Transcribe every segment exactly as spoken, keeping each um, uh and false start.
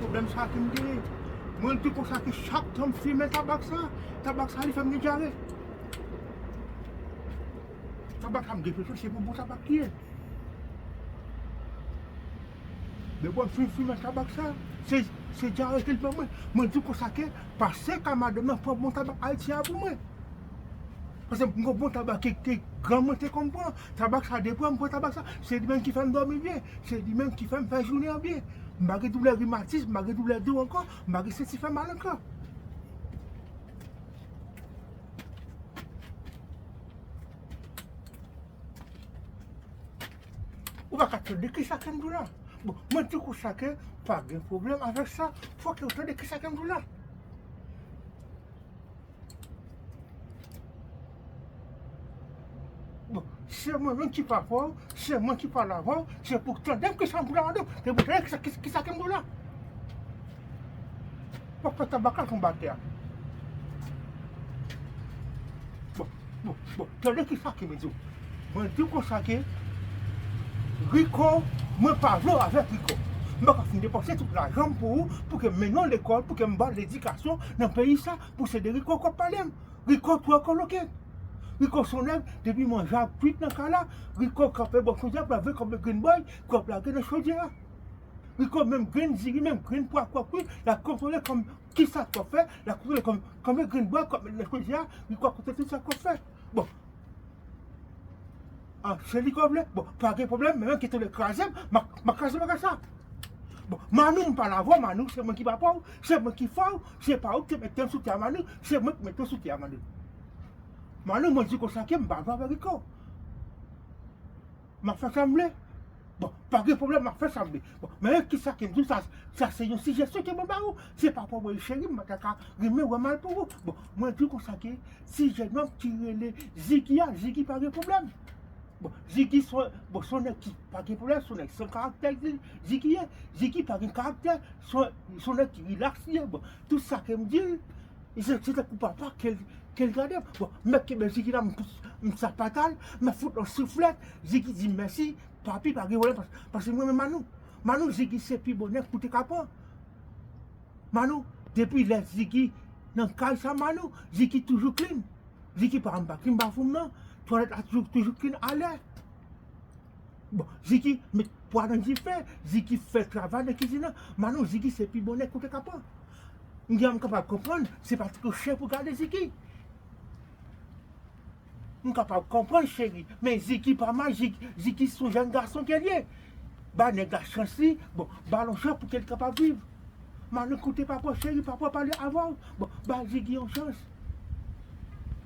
Pwoblèm sa ke m genyen. Mwen di konsa ke chak tan m fimen tabak sa, tabak sa li fè m gen dyare. Tabak sa m gen enpresyon se pou bon tabak li ye. Men bon, fin fimen tabak sa, se, se dyare ke l ban mwen. Mwen di konsa ke pase ka madanm nan pran bon tabak Ayiti a pou mwen. Paske m gon bon tabak ke, ke grann mwen te konn pran. Tabak sa depi m pran tabak sa, se li menm ki fè m dòmi byen. Se li menm ki fè m fè jounen an byen. M pa gen doulè rimatis, m pa gen doulè do ankò, m pa gen senti fè mal ankò. Ou pa ka tande kisa ke m di w la. Bon, mwen di konsa ke pa gen pwoblèm avèk sa. Fòk ou tande kisa ke m di w la. Bon, se mwen menm ki pa fò, se mwen ki pale avè w, se pou w tande m ki sa m pou la tande w. Se pou w tande ki sa, ki, ki sa ke m pou la. W ap fè tabak la tonbe atè a. Bon, bon, bon, tande ki sa ke m di w. Mwen di w konsa ke Rico, mwen pa vle w avèk Rico. M pa ka fin depanse tout lajan m pou ou, pou ke m mennen w lekòl, pou ke m ba w ledikasyon nan peyi sa, pou se de Rico k ap pale m. Rico twò koloke. Rico se yon nèg, depi manje a kwit nan kay la, Rico kanpe bò chodyè a, pou l al voye kòb Green Boy, pou l al lage nan chodyè a. Rico menm grenn diri, menm grenn pwa k ap kwit, l ap kontwole kòm kisa k ap fè, l ap kontwole kòm, kòm Green Boy k ap met nan chodyè a, Rico ap kontwole tout sa k ap fè. Bon. Ah, se li ke w vle? Bon, pa gen pwoblèm, men menm ki tou lè kraze m, m a, m a kraze bagay sa. Bon, Manou, m pale avè w, Manou, se mwen ki papa w, se mwen ki fè w, se pa ou ki te mete m sou tè a, Manou, se mwen ki mete w sou tè a, Manou. Manou, mwen di konsa ke m pa vle avè Rico. M ap fè sa m vle. Bon, pa gen pwoblèm, m ap fè sa m vle. Bon, men kisa ke m di w, sa, sa se yon sijesyon ke mwen ba ou. Se pa pou mwen, cheri, m pa ta ka renmen wè mal pou ou. Bon, mwen di w konsa ke si jennonm ki rele Ziggy a, Ziggy pa gen pwoblèm. Bon, Ziggy son, bon, son nèg ki pa gen pwoblèm, son nèg san karaktè, Ziggy ye. Ziggy pa gen karaktè, son, son nèg ki rilaks li ye. Bon, tout sa ke m di l, se, se tankou papa ke l, ke l gade m. Bon, m mèt kenbe Ziggy la, m, m sapat al, m fout l yon souflèt, Ziggy di mèsi, papi, pa gen pwoblèm, pas-, paske mwen renmen Manou. Manou, Ziggy se pi bon nèg pou te ka pran. Manou, depi lè Ziggy nan kay sa, Manou, Ziggy toujou clean. Ziggy pa anba klim bafon nan, twalèt la toujou, toujou clean alè. Bon, Ziggy met pwa nan dife, Ziggy fè travay nan kizin nan. Manou, Ziggy se pi bon nèg ou te ka pran. M gen, m kapab konprann, se pa twò chè pou gade Ziggy. M kapab konprann, cheri, men Ziggy pa mal, Ziggy, Ziggy se yon jèn gason ke l ye. Ba nèg la chans li, bon, ba l yon chans pou ke l kapab viv. Manou, koute papa w, cheri, papa w pale avè w. Bon, ba Ziggy yon chans.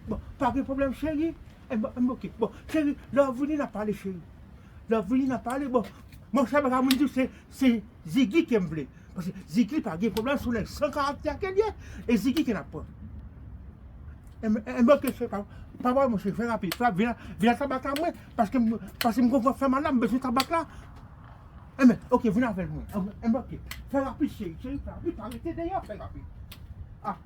Bon, pa gen pwoblèm, cheri. Enben, enben, oke. Bon, cheri, lè w vini, n a pale, cheri. Lè w vini, n a pale. Bon, monchè, bagay mwen di w, se, se Ziggy ke m vle. Paske Ziggy pa gen pwoblèm, se yon nèg san karaktè ke l ye. E Ziggy ke n ap pran. Enben, enben, oke, cheri, pa, pa pale, monchè, fè rapid. Fè rapid, vin la, vin la tabak la mwen, paske m, paske m gon vant fè mal la, m bezwen tabak la. Enben, oke, vin avè l mwen. Enben, oke, fè rapid, cheri, cheri, fè rapid, pa rete deyò, fè rapid. Ah.